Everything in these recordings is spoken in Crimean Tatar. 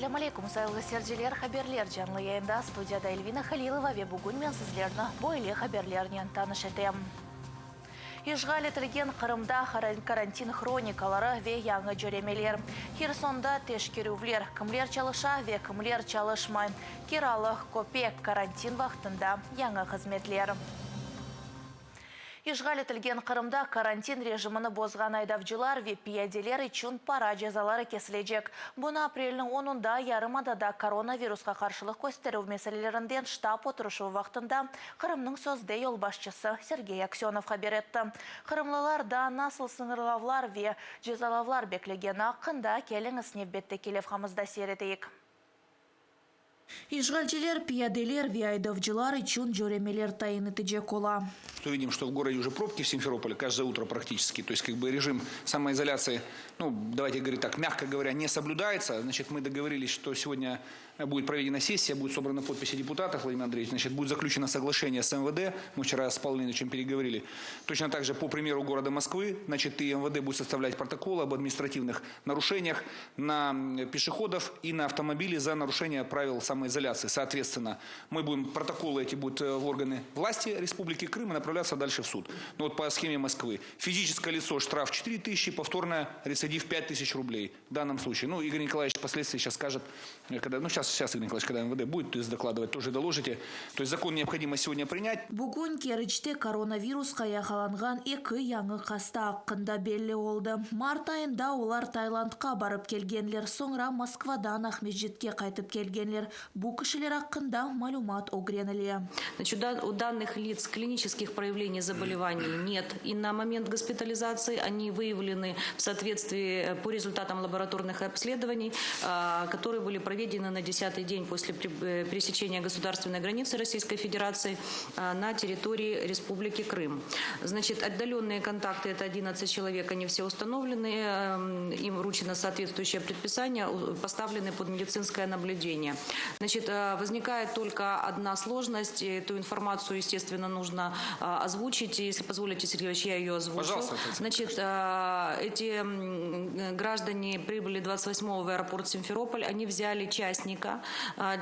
Selâm aleyküm, sayğılı seyirciler! Haberler canlı yayında, studiyada Elvina Halilova ve bugün men sizlerni böyle haberlernen tanış etem. İşğal etilgen Qırımda karantin hronikaları ve yañı cöremeler, Hersonda teşkerüvler, kimler çalışa ve kimler çalışmay, kiralıq köpek, karantin vaqtında yañı hızmetler. İşğal etilgen Qırımda karantin rejimini bozğan aydavcılar ve piyadeler içün para cezaları kesilecek. Bunı aprelniñ onunda yarımadada koronavirusqa qarşılıq kösterüv meselelerinden ştab oturışuvı vaqtında Qırımnıñ sözde yolbaşçısı Sergey Aksönov haber etti. Qırımlılar daa nasıl sıñırlavlar ve cezalavlar beklegeni aqqında keliñiz nevbetteki levhamızda seyir eteyik. İşğalciler piyadeler ve aydavcılar içün cöremeler tayin etecek ola. Что видим, что в городе уже пробки в Симферополе каждое утро практически. То есть как бы режим самоизоляции, ну, давайте говорить так, мягко говоря, не соблюдается. Значит, мы договорились, что сегодня будет проведена сессия, будет собрана подписи депутатов, Владимир Андреевич, значит, будет заключено соглашение с МВД. Мы вчера с Павлом Леонидовичем переговорили. Точно так же по примеру города Москвы, значит, и МВД будет составлять протоколы об административных нарушениях на пешеходов и на автомобили за нарушение правил самоизоляции. Соответственно, мы будем, протоколы эти будут э, в органы власти Республики Крым и направляться дальше в суд. Ну вот по схеме Москвы. Физическое лицо штраф 4 тысячи, повторное рецидив 5 тысяч рублей в данном случае. Ну, Игорь Николаевич впоследствии сейчас скажет, э, когда, ну сейчас, сейчас Игорь Николаевич, когда МВД будет то есть докладывать, тоже доложите. То есть закон необходимо сегодня принять. Bugün Keriçte koronavirusqa yaqalanğan eki yañı hasta aqqında belli oldı. Mart ayında olar Tailandqa barıp kelgenler, soñra Moskvadan Aqmescitke qaytıp kelgenler. Bu kişiler aqqında malümat ögrenile. Значит, у данных лиц клинических проявлений заболеваний нет. И на момент госпитализации они выявлены в соответствии э, по результатам лабораторных обследований, которые были проведены на 10-й день после э, пересечения государственной границы Российской Федерации на территории Республики Крым. Значит, отдаленные контакты – это 11 человек, они все установлены, эм, им вручено соответствующее предписание, поставлены под медицинское наблюдение. Значит, э, возникает только одна сложность. Эту информацию, естественно, нужно э, озвучить. Если позволите, Сергей Ильич, я ее озвучу. Пожалуйста. Значит, э, эти граждане прибыли 28-го в аэропорт Симферополь. Они взяли частника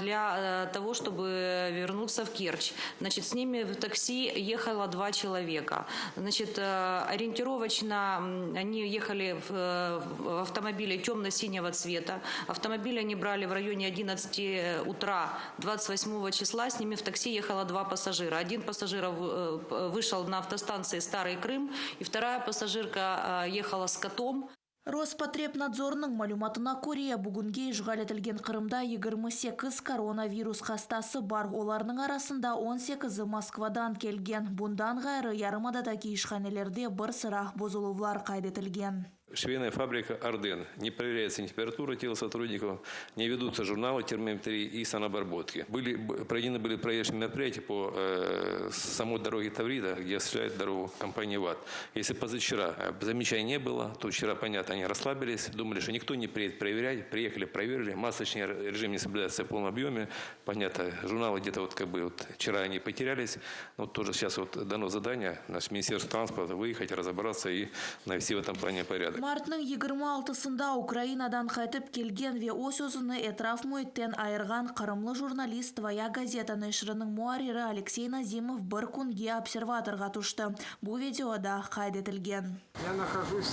для того, чтобы вернуться в Керчь. Значит, с ними в такси ехало два человека. Значит, ориентировочно они ехали в автомобиле темно-синего цвета. Автомобиль они брали в районе 11 утра 28 числа. С ними в такси ехало два пассажира. Один пассажир э, вышел на автостанции Старый Крым, и вторая пассажирка э, ехала с котом. Роспотребнадзорнıñ malümatına köre, bugünge işğal etilgen Qırımda 28 koronavirus hastası bar, olarnıñ arasında 18-i Moskvadan kelgen. Bundan ğayrı, yarımadadaki işhanelerde bir sıra bozuluvlar qayd etilgen. Швейная фабрика «Арден». Не проверяется температура тела сотрудников, не ведутся журналы термометрии и санобработки. Были, проведены были проверочные мероприятия по э, самой дороге Таврида, где осуществляет дорогу компания ВАТ. Если позавчера э, замечаний не было, то вчера, понятно, они расслабились, думали, что никто не приедет проверять. Приехали, проверили. Масочный режим не соблюдается в полном объеме. Понятно, журналы где-то вот как бы вот вчера они потерялись. Но тоже сейчас вот дано задание наше Министерство транспорта выехать, разобраться и навести в этом плане порядок. Martnıñ 26-sında Ukrainadan qaytıp kelgen ve öz-özüni etraf müitten ayırğan qırımlı jurnalist Tvoya gazeta neşiriniñ muarriri Aleksey Nazimov bir künge observatorğa tüşti. Bu videoda qayd etilgen. Я нахожусь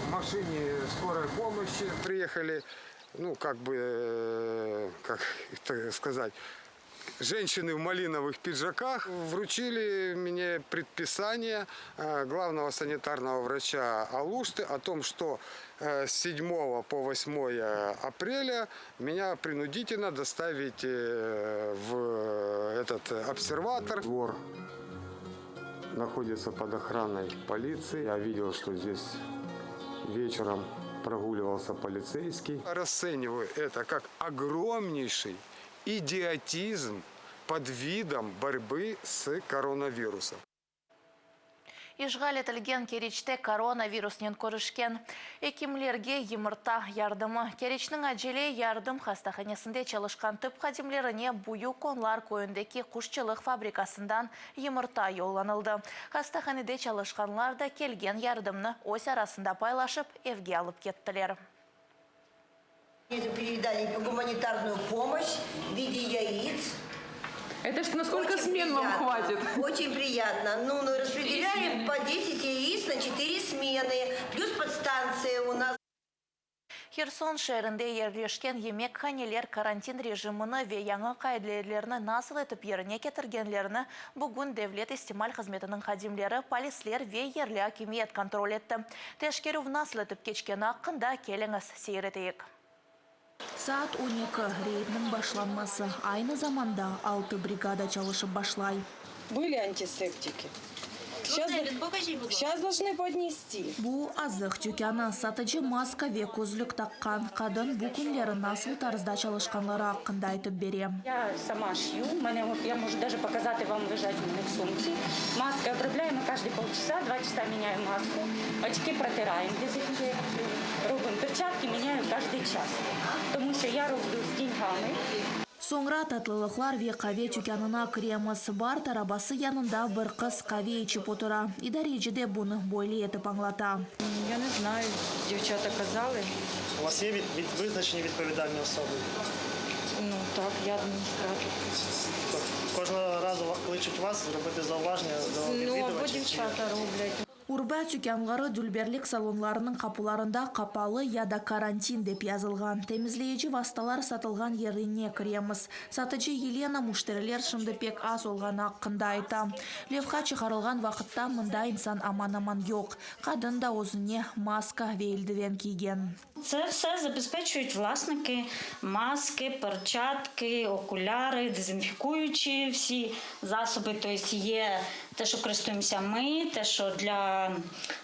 в машине скорой помощи. Приехали, ну, как бы, э, как это сказать, женщины в малиновых пиджаках вручили мне предписание э, главного санитарного врача Алушты о том, что э, с 7 по 8 апреля меня принудительно доставить э, в этот обсерватор. Двор находится под охраной полиции. Я видел, что здесь вечером прогуливался полицейский. Расцениваю это как огромнейший идиотизм под видом борьбы с коронавирусом. İşğal etilgen Keriçte koronavirusnen körüşken ekimlerge yımırta yardımı. Keriçniñ acele yardım hastahanesinde çalışqan tıp hadimlerine Büyük Onlar köyündeki quşçılıq fabrikasından yımırta yollanıldı. Hastahanede çalışqanlar da kelgen yardımnı öz arasında paylaşıp, evge alıp kettiler. Передали гуманитарную помощь в виде яиц. Это ж на сколько Очень смен вам приятно. хватит? Очень приятно. Ну, ну, распределяли по 10 яиц на 4 смены. Плюс подстанция у нас. Herson şeerinde yerleşken yemekhaneler karantin rejimini ve yañı qaidelerni nasıl etip yerine ketirgenlerini bugün devlet istimal hızmetiniñ hadimleri, polisler ve yerli akimiyet kontrol etti. Teşkerüv nasıl etip keçkeni aqqında keliñiz seyir eteyik. Saat 12 reydniñ başlanması. Aynı zamanda 6 brigada çalışıp başlay. Были антисептики? Сейчас, сейчас должны поднести. Bu azıq tükânı satıcı maska ve közlük taqqan qadın bu künleri nasıl tarzda çalışqanları aqqında aytıp bere. Я сама шью, у мене от я можу даже показати вам лежать у мене в сумці. Маски обробляємо кожні полчаса, 2 часа міняю маску, очки протираємо дезінфекцію, робимо перчатки, міняю кожен час. Тому що я роблю з деньгами. Soñra tatlılıqlar ve qave tükânına kiremiz. Bart arabası yanında bir qız qave içip otura. İdareci de bunı böyle etip añlata. Я не знаю, дівчата казали. У вас є від, від визначені відповідальні особи? Ну так, я адміністратор. Тобто кожного разу кличуть вас зробити зауваження до Ну або відвідувачів? чи- дівчата роблять. Urba tükânları dülberlik salonlarınıñ qapularında qapalı ya da karantin dep yazılğan. Temizleyici vastalar satılğan yerine kiremiz. Satıcı Елена müşteriler şimdi pek az olğanı aqqında ayta. Levha çıqarılğan vaqıtta mında insan aman-aman yoq. Qadın da özüne maska ve eldiven kiygen. Це все забезпечують власники маски, перчатки, окуляри, дезінфікуючі всі засоби. Тобто є те, що користуємося ми, те, що для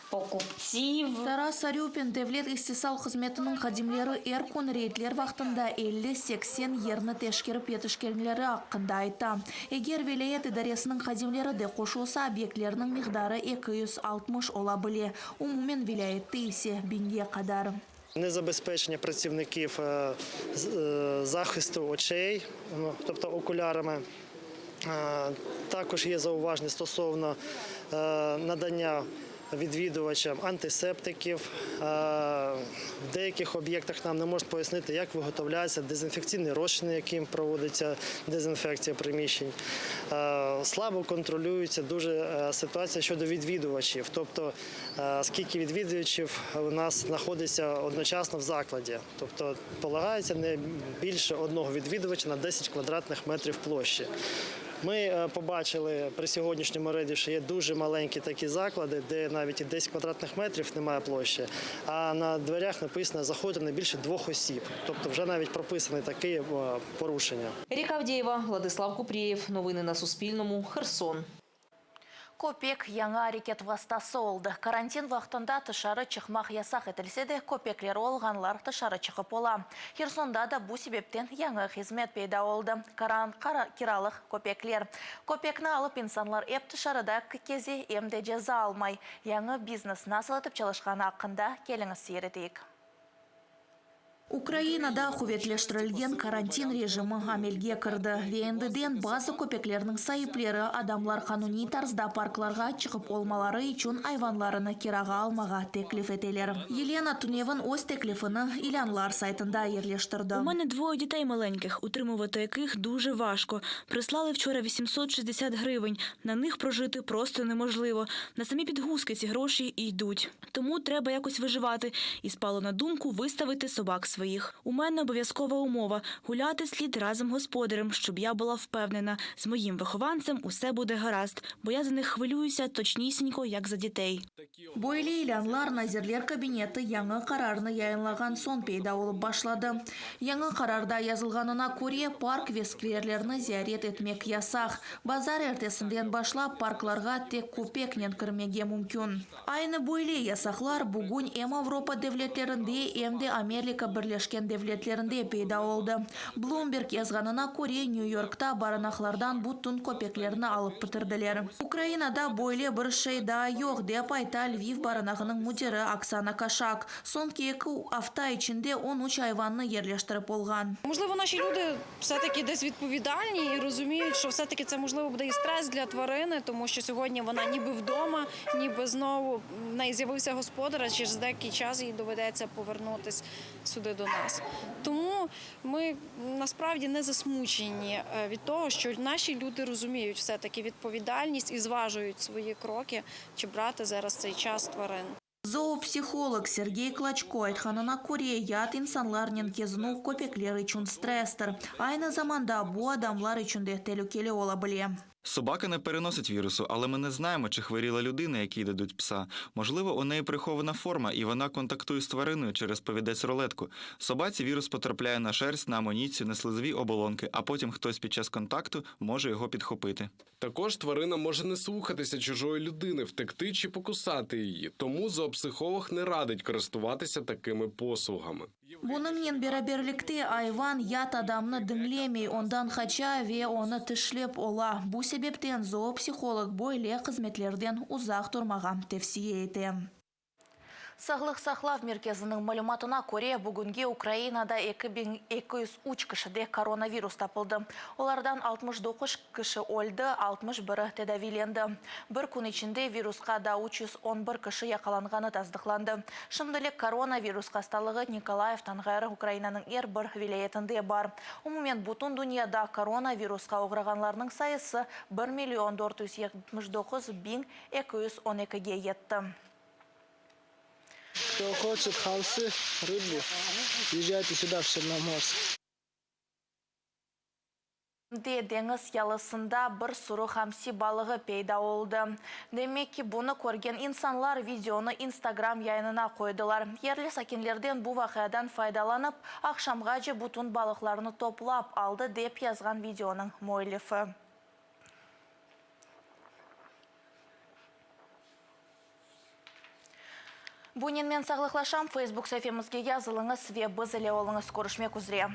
покупців. Тарас Арюпин devlet istisal hızmetiniñ hadimleri er kün reydler vaqtında 50-80 yerni teşkerip yetişkenleri aqqında ayta. Eger vilâyet idaresiniñ hadimleri de qoşulsa, obyektlerniñ miqdarı 260 ola bile. Umumen vilâyette ise biñge qadar. Незабезпечення працівників е, з- е, захисту очей, ну, тобто окулярами. Е, Також є зауваження стосовно е, надання відвідувачам антисептиків. Е, В деяких об'єктах нам не можуть пояснити, як виготовляється дезінфекційний розчин, яким проводиться дезінфекція приміщень. Е, Слабо контролюється дуже е, ситуація щодо відвідувачів, тобто е, скільки відвідувачів у нас знаходиться одночасно в закладі. Тобто полагається не більше одного відвідувача на 10 квадратних метрів площі. Ми е, побачили при сьогоднішньому рейді, що є дуже маленькі такі заклади, де навіть і 10 квадратних метрів немає площі, а на дверях написано заходити не більше двох осіб. Тобто вже навіть прописані такі е, порушення. Еріка Авдієва, Владислав Купрієв. Новини на Суспільному. Херсон. Köpek yañı areket vastası oldı. Karantin vaqtında tışarı çıqmaq yasaq etilse de köpekleri olğanlar tışarı çıqıp ola. Hersonda da bu sebepten yañı hızmet peyda oldı. Karan, qara, kiralıq köpekler. Köpekni alıp insanlar ep tışarıda keze em de ceza almay. Yañı biznes nasıl etip çalışqanı aqqında keliñiz seyir eteyik. Ukrainada quvetleştirilgen karantin rejimi amelge kirdi ve endiden bazı köpeklerniñ saipleri adamlar qanuniy tarzda parklarğa çıqıp olmaları içün ayvanlarını kirağa almağa teklif eteler. Елена tünevin öz teklifini ilânlar saytında yerleştirdi. У мене двоє дітей маленьких, утримувати яких дуже важко. Прислали вчора 860 гривень. На них прожити просто неможливо. На самі підгузки ці гроші і йдуть. Тому треба якось виживати. І спало на думку виставити собак своїх. У мене обов'язкова умова – гуляти слід разом господарем, щоб я була впевнена. З моїм вихованцем усе буде гаразд, бо я за них хвилююся точнісінько, як за дітей. Böyle ilânlar Nazirler Kabineti yañı qararnı yayınlağan soñ peyda olıp başladı. Yañı qararda yazılğanına köre park ve skverlerni ziyaret etmek yasaq. Bazar ertesinden başlap parklarğa tek köpeknen kirmege mümkün. Aynı böyle yasaqlar bugün em Avropa devletlerinde, em de Amerika Birleşken Devletlerinde peyda oldı. Bloomberg yazğanına köre New Yorkta barınaqlardan bütün köpeklerni alıp bitirdiler. Ukrainada böyle bir şey daa yoq, dep ayta Lviv barınağınıñ müdiri Oksana Kaşak. Soñki eki afta içinde 13 ayvannı yerleştirip olğan. Можливо, наші люди все-таки десь відповідальні і розуміють, що все-таки це можливо буде і стрес для тварини, тому що сьогодні вона ніби вдома, ніби знову в неї з'явився господар, а через деякий час їй доведеться повернутися сюди додому. до нас. Тому ми насправді не засмучені е, від того, що наші люди розуміють все-таки відповідальність і зважують свої кроки, чи брати зараз цей час тварин. Zoopsiholog Sergey Kloçko aytqanına köre, yat insanlarnen kezinüv köpekler içün stresstir. Aynı zamanda bu adamlar içün de telükeli ola bile. Собака не переносить вірусу, але ми не знаємо, чи хворіла людина, якій дадуть пса. Можливо, у неї прихована форма, і вона контактує з твариною через повідець рулетку. Собаці вірус потрапляє на шерсть, на амуніцію, на слизові оболонки, а потім хтось під час контакту може його підхопити. Також тварина може не слухатися чужої людини, втекти чи покусати її. Тому зоопсихолог не радить користуватися такими послугами. Bunıñnen beraberlikte ayvan yat adamnı diñlemey, ondan qaça ve onı tişlep ola. Bu sebepten zoopsiholog böyle hızmetlerden uzaq turmağa tevsiye ete. Sağlıq saqlav merkeziniñ malümatına köre, bugünge Ukrainada 2203 kişide koronavirus tapıldı. Olardan 69 kişi öldi, 61-i tedaviylendi. Bir kün içinde virusqa daa 311 kişi yaqalanğanı tasdıqlandı. Şimdilik koronavirus hastalığı Nikolayevden ğayrı Ukrainanıñ er bir vilâyetinde bar. Umumen bütün dünyada koronavirusqa oğrağanlarnıñ sayısı 1 million 479 biñ 212-ge yetti. Кто хочет хамсы, рыбу, езжайте сюда, в Черноморск. De deñiz yalısında bir sürü hamsi balığı peyda oldı. Demek ki, bunı körgen insanlar videonı Instagram yayınına qoydılar. Yerli sakinlerden bu vaqiadan faydalanıp, aqşamğace bütün balıqlarnı toplap aldı, dep yazğan videonıñ müellifi. Bunen men sağlıqlaşam. Facebook saifemizge yazılıñız ve biz ile oluñız. Körüşmek üzre.